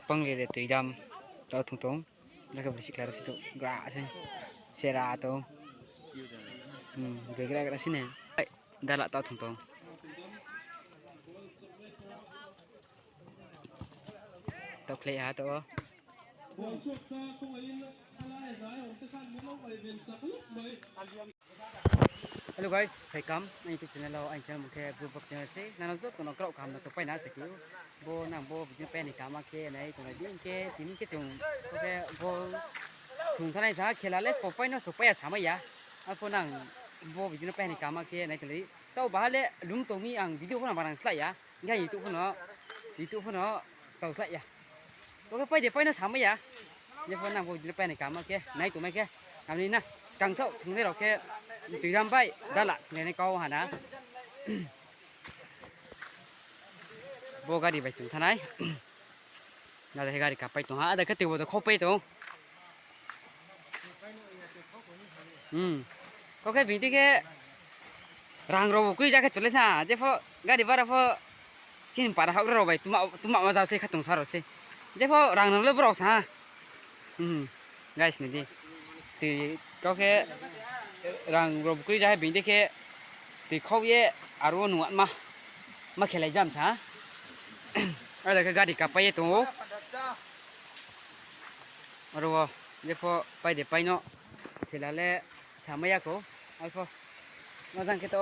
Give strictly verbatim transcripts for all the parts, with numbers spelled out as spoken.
Pang le le toi dam. Tao thung tong. Jaka bisi klar si tu. Gra se. Sera tong. Hmm, gra gra si ne. Ai, dala tao thung tong. Tao khlai ha to. Hello guys, welcome. Ang YouTube channel o, ang channel mung khe Blue Box channel se. Nang no joto no kraoh kaham no tongpai na se khe. Bo nang bo video pai ni kama khe nai tonglai di hing khe, tini khe chung, bo khe bo thung thanai sa khela le, sopai no sopai ya samai ya. Arphuh nang bo video pai ni kama khe nai tonglai di. Tao baha le lung tong mi ang video pho no barang slái ya. Hing khe YouTube pho no, YouTube pho no tau slái ya. Bo khe pai de pai no samai ya. Jepho nang bo video pai ni kama khe, nai tongmai khe. Amni na, kang thaoh thungnai rao khe, toi dam bai, dala thungnai kau ha na. Bo gari bai chung thanai. Ada khe gari kapai tong ha, ada khe tui bo to khaupai tong. Hmm. Kau khe bini khe rang rao bo kroi ja khe chole na, jepho gari bara pho chini para houhgra rao bai tuma, tuma ma jao se kha tong sa rao se. Jepho rang no le brao sa ha. Hmm. Guys, nai di. Tui, kau khe rang rao bo kroi ja khe bini khe tui khau ye aro nung ma, ma khelai jam sa ha. Ada khe gari kapai ye tong ou. Aro wo, jepho pai de pai no, khela le samai ya khou, arphuh. Mojang khe to,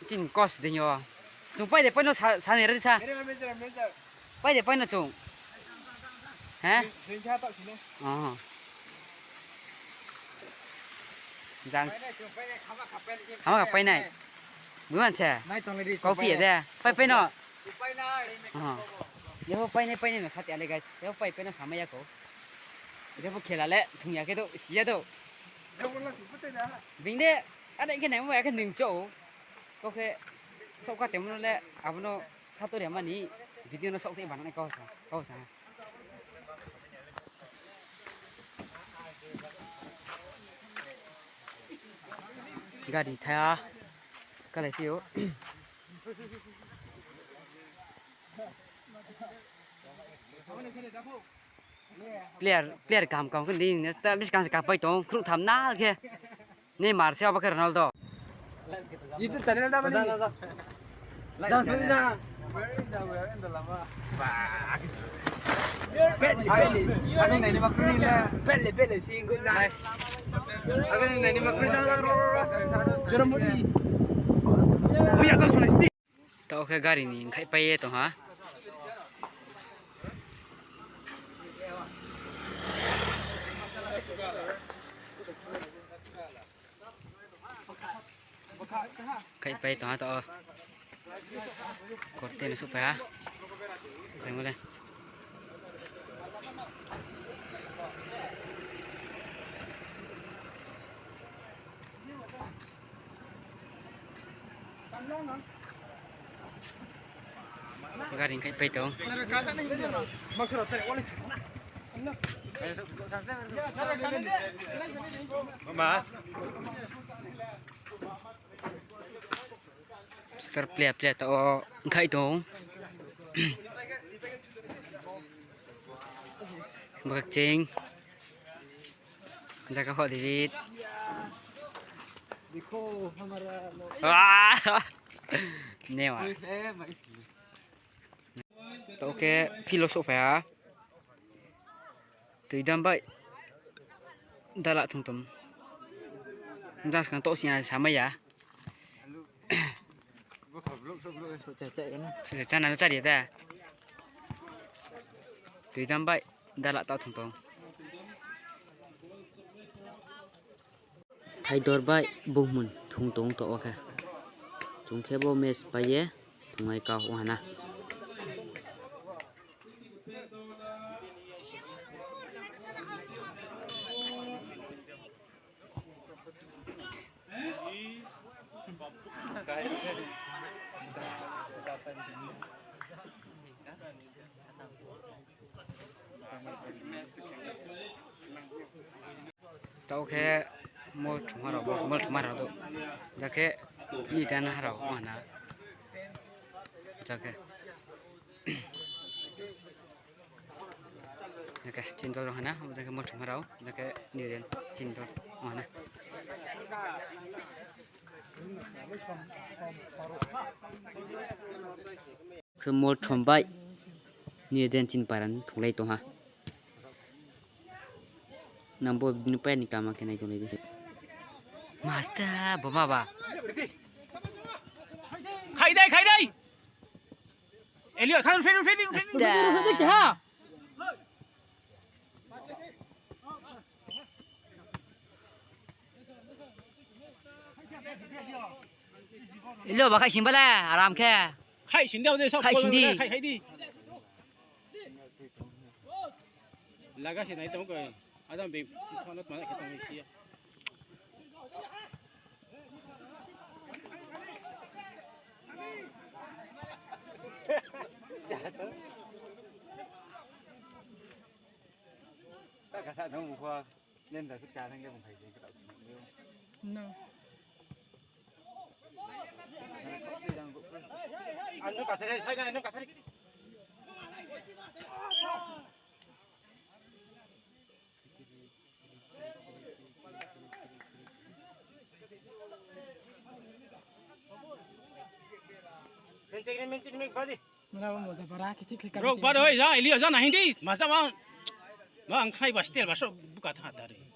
tin kos dei yo. Chung pai de pai no sa, sa ni ra di sa. Pai de pai no chung. He? Oh. Jang. Khama kha pai nai. Buman se. Kau phi ya de. Pai pai no. Jepho painai painai no sa ti ale guys. Jepho pai pai no samai ya khou. Jepho khela le thung ya khe do, si ya do. Bini de, ada khe naimo ya khe nung cho. Kau khe, saohka temo no le, abo no sator ya mani, video no saoh khe banang nai kau sa, kau sa. Gari tha, kalai phi ou. Player, player kaham kaham khe di, ta buskang se kapai tong, khruh tham nal khe. Neymar se abo khe Ronaldo. YouTube channel da bani. Pele, pele, sing good life. Agni nai ni ma kri da, da, ro, ro, ro. Jora mudi. Uya to sunai sti. Tao khe gari ni khaihpai ye tong ha. Khaihpai tong ha tao. Korte no suhpai ha. Tengmo le. Gari khaihpai tong. Mama. Star player player tao ongkhai tong. Bakching. Jaka kho David. Wah! Newa. Tao khe field wo souhphai ha. Toi dam bai. Dala thung tom. Jang skang toh sing ya samai ya. Chana no chari ya da. Toi dam bai. Dala tao thung tong. Thaidor bai Buhmun thung tong to wo khe. Chung khe bo match pai ye thungnai kau ong ha na. Tao khe mol chuma rao, mol chuma rao do. Jake ni dan ha rao, mana. Jake. Khe chini dol rao hana, omo jang khe Molthom rao, jang khe New Eden chini dol rao hana. Khe Molthom bai New Eden chini para ni thunglai tong ha. Nang bo bini pai ni kama khe nai tonglai di. Master, bo ma ba. Khai dai, khai dai. Elio, than, feri, feri, feri. Aste. Elio, ba khai sing ba le, aram khe. Khai sing di, khai sing di. Laga se nai tong khe. Adam be, phone ma khe tong si ya. Ta kasa dong bu kho, len da sik cha thang de bung phai de kata. No. Ano kasa re, sai na ano kasa re. Rok bar oi, ja, Elio, ja, na hindi. Masa ma, ma ang khai ba stel ba so buka tha dari.